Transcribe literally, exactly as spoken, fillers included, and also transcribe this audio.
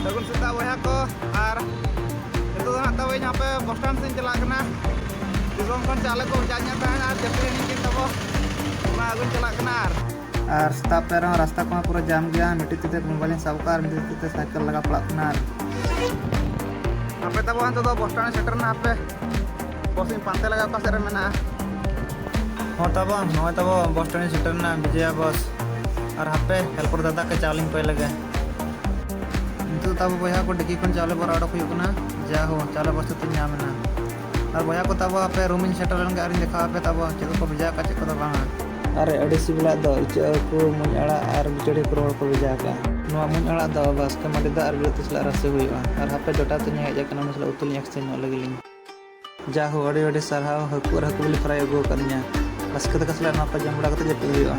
ᱥᱟᱹᱜᱩᱱ ᱥᱮᱛᱟᱜ ᱵᱚᱭᱦᱟ ᱠᱚ᱾ ᱟᱨ ᱱᱤᱛᱚᱜ ᱫᱚ ᱦᱟᱸᱜ ᱛᱟᱵᱚ ᱤᱧ ᱦᱟᱯᱮ ᱵᱚᱥ ᱥᱴᱮᱱᱰ ᱥᱮᱫ ᱤᱧ ᱪᱟᱞᱟᱜ ᱠᱟᱱᱟ᱾ ᱫᱤᱥᱚᱢ ᱠᱷᱚᱱ ᱪᱟᱣᱞᱮ ᱠᱚ ᱵᱷᱮᱡᱟ ᱧᱚᱜ ᱛᱟᱦᱮᱸᱱᱟ ᱟᱨ ᱪᱟᱹᱠᱨᱤ ᱦᱮᱱᱤᱧ ᱠᱤᱱ ᱛᱟᱵᱚ, ᱚᱱᱟ ᱟᱹᱜᱩᱧ ᱪᱟᱞᱟᱜ ᱠᱟᱱᱟ᱾ ᱟᱨ ᱟᱨ ᱥᱮᱛᱟᱜ ᱯᱟᱭᱟᱨ ᱨᱮᱦᱚᱸ ᱨᱟᱥᱛᱟ ᱠᱚᱢᱟ ᱯᱩᱨᱟᱹ ᱡᱟᱢ ᱜᱮᱭᱟ᱾ ᱢᱤᱫᱴᱤᱡ ᱛᱤ ᱛᱮ ᱢᱳᱵᱟᱭᱤᱞ ᱤᱧ ᱥᱟᱵ ᱠᱟᱜᱼᱟ ᱟᱨ ᱢᱤᱫᱴᱤᱡ ᱛᱤ ᱛᱮ ᱥᱟᱭᱠᱮᱞ ᱞᱟᱜᱟ ᱯᱟᱲᱟᱜ ᱠᱟᱱᱟ᱾ ᱟᱨ ᱦᱟᱯᱮ ᱛᱟᱵᱚ ᱱᱤᱛᱚᱜ ᱫᱚ ᱵᱚᱥ ᱥᱴᱮᱱᱰ ᱥᱮᱴᱮᱨ ᱮᱱᱟ᱾ ᱦᱟᱯᱮ ᱵᱚᱥ ᱤᱧ ᱯᱟᱱᱛᱮ ᱞᱟᱜᱟ ᱚᱠᱟ ᱥᱮᱫ ᱨᱮ ᱢᱮᱱᱟᱜᱼᱟ᱾ ᱦᱚᱸ ᱛᱟᱵᱚ, ᱱᱚᱜᱼᱚᱭ ᱛᱟᱵᱚ ᱵᱚᱥ ᱥᱴᱮᱱᱰ ᱤᱧ ᱥᱮᱴᱮᱨ ᱮᱱᱟ, ᱵᱤᱡᱚᱭᱟ ᱵᱚᱥ᱾ ᱟᱨ ᱦᱟᱯᱮ ᱦᱮᱞᱯᱚᱨ ᱫᱟᱫᱟ ᱠᱚ ᱪᱟᱣᱞᱮᱧ ᱠᱚᱭ ᱞᱮᱜᱮ᱾ ᱱᱤᱛᱚᱜ ᱛᱟᱵᱚ ᱵᱚᱭᱦᱟ ᱠᱚ ᱰᱤᱠᱤ ᱠᱷᱚᱱ ᱪᱟᱣᱞᱮ ᱵᱷᱚᱨᱟᱣ ᱚᱰᱚᱠ ᱦᱩᱭᱩᱜ ᱠᱟᱱᱟ᱾ ᱡᱟ ᱦᱳ, ᱪᱟᱣᱞᱮ ᱵᱚᱥᱛᱟ ᱛᱤᱧ ᱧᱟᱢ ᱮᱱᱟ᱾ ᱟᱨ ᱵᱚᱭᱦᱟ ᱠᱚ ᱛᱟᱵᱚ ᱦᱟᱯᱮ ᱨᱩᱢ ᱤᱧ ᱥᱮᱴᱮᱨ ᱞᱮᱱ ᱜᱮ ᱟᱨᱤᱧ ᱫᱮᱠᱷᱟᱣ ᱟᱯᱮ ᱛᱟᱵᱚ ᱪᱮᱫ ᱠᱚᱠᱚ ᱵᱷᱮᱡᱟ ᱟᱠᱟᱫ, ᱪᱮᱫ ᱠᱚᱫᱚ ᱵᱟᱝᱟ᱾ ᱟᱨ ᱟᱹᱰᱤ ᱥᱤᱵᱤᱞᱟᱜ ᱫᱚ ᱤᱪᱟᱹᱜ ᱦᱟᱹᱠᱩ, ᱢᱩᱸᱡ ᱟᱲᱟᱜ ᱟᱨ ᱵᱤᱪᱟᱹᱲᱤ ᱦᱟᱹᱠᱩ ᱨᱚᱦᱚᱲ ᱠᱚ ᱵᱷᱮᱡᱟ ᱟᱠᱟᱫᱼᱟ᱾ ᱱᱚᱣᱟ ᱢᱩᱸᱡ ᱟᱲᱟᱜ ᱫᱚ ᱵᱟᱥᱠᱮ ᱢᱟᱹᱰᱤ ᱫᱟᱜ ᱟᱨ ᱵᱤᱞᱟᱹᱛᱤ ᱥᱟᱞᱟᱜ ᱨᱟᱥᱮ ᱦᱩᱭᱩᱜᱼᱟ᱾ ᱟᱨ ᱦᱟᱯᱮ ᱡᱚᱴᱟᱣ ᱛᱤᱧ ᱦᱮᱡ ᱟᱠᱟᱱᱟ, ᱩᱱᱤ ᱥᱟᱞᱟᱜ ᱩᱛᱩ ᱞᱤᱧ ᱮᱠᱥᱪᱮᱧᱡᱽ ᱧᱚᱜ ᱞᱮᱜᱮ ᱞᱤᱧ᱾ ᱡᱟ ᱦᱳ, ᱟᱹᱰᱤ ᱟᱹᱰᱤ ᱥᱟᱨᱦᱟᱣ, ᱦᱟᱹᱠᱩ ᱟᱨ ᱦᱟᱹᱠᱩ ᱵᱤᱞᱤ ᱯᱷᱨᱟᱭ ᱟᱹᱜᱩ ᱟᱠᱟᱫᱤᱧᱟ᱾ ᱵᱟᱥᱠᱮ ᱫᱟᱠᱟ ᱥᱟᱞᱟᱜ ᱱᱚᱣᱟ ᱠᱚ ᱡᱚᱢ ᱵᱟᱲᱟ ᱠᱟᱛᱮ ᱡᱟᱹᱯᱤᱫ ᱦᱩᱭᱩᱜᱼᱟ᱾